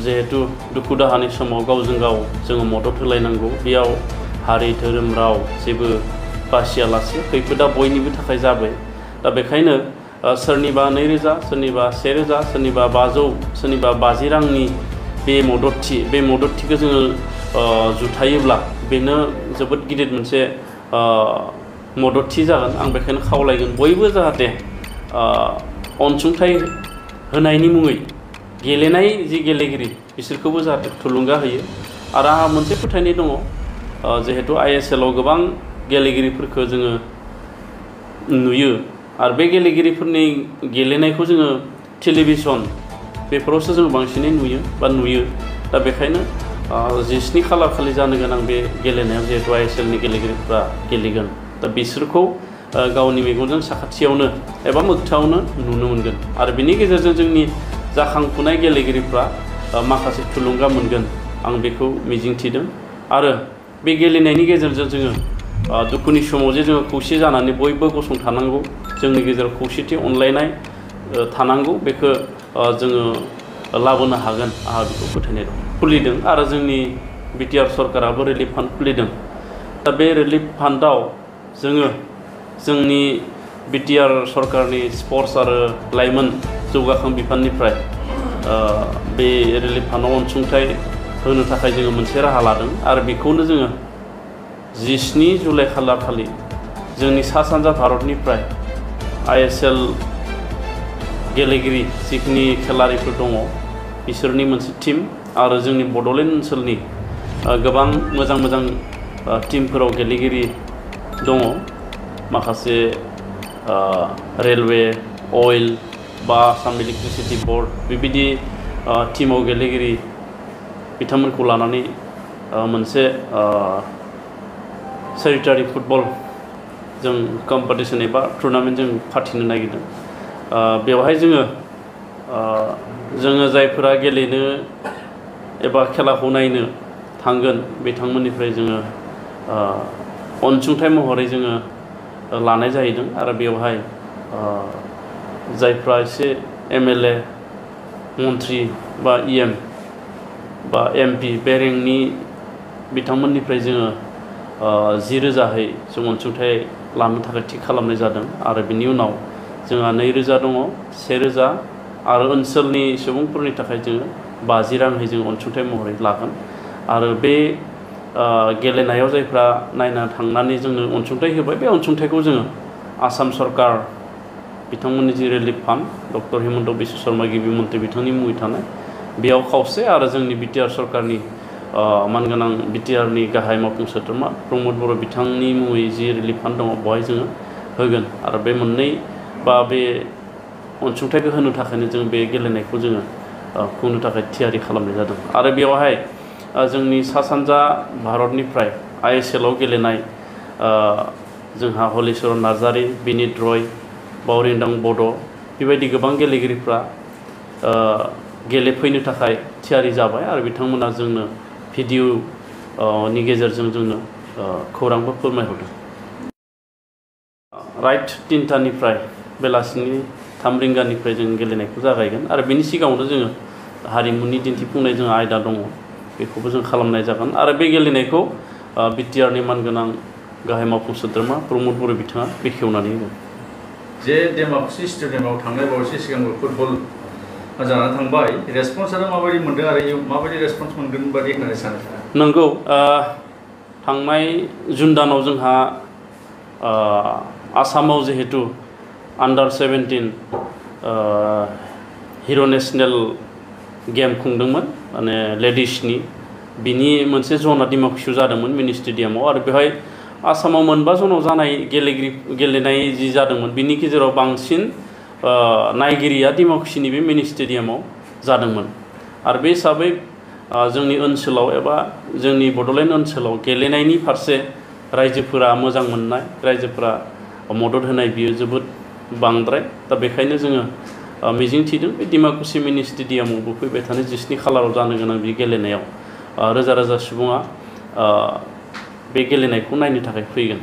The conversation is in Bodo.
जिहेतु दुखु दाहानि समाव गावजों गाव जोङो मदद होलायनांगौ बेयाव हारि धोरोम राव जेबो बासियालासे खैफोदा बयनिबो थाखाय जाबाय दा बेखायनो सोरनिबा 2000 सोरनिबा 1000 सोरनिबा 500 सोरनिबा 50 रांनि बे मददथिखौ जोङो जुथायोब्ला बेनो जोबोद गिदिर मोनसे मददथि जागोन आं बेखायनो खावलायगोन बयबो जाहाथे अनसुंथाइ होनायनि मुङै गेलेनाय जि गेलेगिरि बिसोरखौबो जाहाथे थुलुंगा होयो आरो आंहा मोनसे फोथायनाय दङ जिहेतु ISL आव गोबां गेलेगिरिफोरखौ जोङो नुयो आरो बे गेलेगिरिफोरनि गेलेनायखौ जोङो टेलिभिजन बेफोरावसो जों बांसिनै नुयो दा बेखायनो 17 खालार खालि जानो गोनां बे गेलेनायाव जिहेतु ISL नि गेलेगिरिफ्रा गेलेगोन दा बिसोरखौ गावनि मेगनजों साखाथियावनो एबा मोगथाङावनो नुनो मोनगोन आरो बिनि गेजेरजों जोंनि जाखांफुनाय गेलेगिरिफ्रा माखासे थुलुंगा मोनगोन आं बेखौ मिजिंथिदों आरो बे गेलेनायनि गेजेरजों जोङो दुखुनि समाव जे जोङो खौसे जानानै बयबो गसंथानांगौ जोंनि गेजेराव खौसेथि अनलायनाय थानांगौ बेखौ जोङो लाबोनो हागोन आंहा बेखौ फोथायनाय दं खुलिदों आरो जोंनि BTR सरकाराबो रिलिफ फान्ड खुलिदों दा बे रिलिफ फान्डआव जोङो जोंनि BTR सरकारनि स्पर्ट्स आरो लाइमोन जौगाखां बिफाननिफ्राय बे रिलिफ फान्डआव अनसुंथाइ होनो थाखाय जोङो मोनसे राहा लादों आरो बेखौनो जोङो 17 जुलाइ खालार खालि जोंनि सा सानजा भारतनिफ्राय ISL गेलेगिरि जिखिनि खेलारिफोर दङ बिसोरनि मोनसे टीम आरो जोंनि बड'लेण्ड ओनसोलनि गोबां मोजां टीमफोराव गेलेगिरि दङ माखासे रेलवे अइल बा आसाम इलेक्ट्रिसिटि बोर्ड बेबायदि टीमाव गेलेगिरि बिथांमोनखौ लानानै मोनसे चेरिटारि फुटबल जों कम्पिटिशन एबा टुर्नामेन्ट जों फाथिनो नागिरदों बेवहाय जोङो जायफोरा गेलेनो एबा खेलाखौ नायनो थांगोन बिथांमोननिफ्राय जोङो अनसुंथाइ महरै जोङो लानाय जाहैदों आरो बेवहाय जायफ्रा एसे MLA मन्त्रि बा EM बा MP बे रेंकनि बिथांमोननिफ्राय जोङो 10,000 जों अनसुंथाइ लानो थाखाय थि खालामनाय जादों आरो बिनि उनाव जोंहा 2,000 दङ 1,000 आरो ओनसोलनि सुबुंफोरनि थाखाय जोङो 50 रांहै जों अनसुंथाइ महरै लागोन आरो बे गेलेनायाव जायफ्रा नायना थांनानै जोंनो अनसुंथाइ होबाय बे अनसुंथाइखौ जोङो आसाम सरकार बिथांमोननि जि relief fund doctor Himanta Biswa Sarma गिबि मन्त्रि बिथांनि मुङै थानाय बेयाव खावसे आरो जोंनि BTR सरकारनि मानगोनां BTRनि गाहाय मावफुं सोद्रोमा प्रमद बर' बिथांनि मुङै जि रिलिफ फान्ड दङ बेवहाय जोङो होगोन आरो बे मोननै बा बे अनसुंथाइखौ होनो थाखायनो जों बे गेलेनायखौ जोङो खुंनो थाखाय थियारि खालामनाय जादों आरो बेवहाय जोंनि सा सानजा भारतनिफ्राय ISL आव गेलेनाय जोंहा हलिचरन नार्जारी बिनित रय बावरिंदां बड' बेबायदि गोबां गेलेगिरिफ्रा गेलेफैनो थाखाय थियारि जाबाय आरो बिथांमोना जोंनो भिडिअनि गेजेरजों जोंनो खौरांबो फोरमायहरदों राइट 3टानिफ्राय बेलासिनि 3 रिंगानिफ्राय जों गेलेनायखौ जागायगोन आरो बिनि सिगाङावनो जोङो हारिमुनि दिन्थिफुंनाय जोंहा आयदा दङ बेखौबो जों खालामनाय जागोन आरो बे गेलेनायखौ BTRनि मानगोनां गाहाय मावफुं सोद्रोमा प्रमद बर' बिथाङा बेखेवनानै होगोन जे डेम'क्रेसि स्टेडियामाव थांनाय बावैसो सिगांबो फुटबल जानानै थांबाय रेसपन्सआनो माबायदि मोनदों आरो माबायदि रेसपन्स मोनगोन बायदि होननानै सानो नंगौ थांनाय जुन दानाव जोंहा आसामाव जिहेतु अंडर 17 हिर' नेशनेल गेम खुंदोंमोन माने लेडिसनि बिनि मोनसे जना डिमाकुसियाव जादोंमोन मिनि स्टेडियामाव आरो बेवहाय आसामाव मोनबा जनाव जानाय गेलेनाय जि जादोंमोन बिनि गेजेराव बांसिन नायगिरिया डिमाकुसिनि बे मिनि स्टेडियामाव जादोंमोन आरो बे हिसाबै जोंनि ओनसोलाव एबा जोंनि बड'लेण्ड ओनसोलाव गेलेनायनि फारसे रायजोफोरा मोजां मोननाय रायजोफोरा मदद होनाय बियो जोबोद बांद्राय दा बेखायनो जोङो मिजिंथिदों बे डिमाकुसि मिनि स्टेडियामावबो फैबाय थानाय 17 खालाराव जानो गोनां बे गेलेनायाव रोजा रोजा सुबुङा बे गेलेनायखौ नायनो थाखाय फैगोन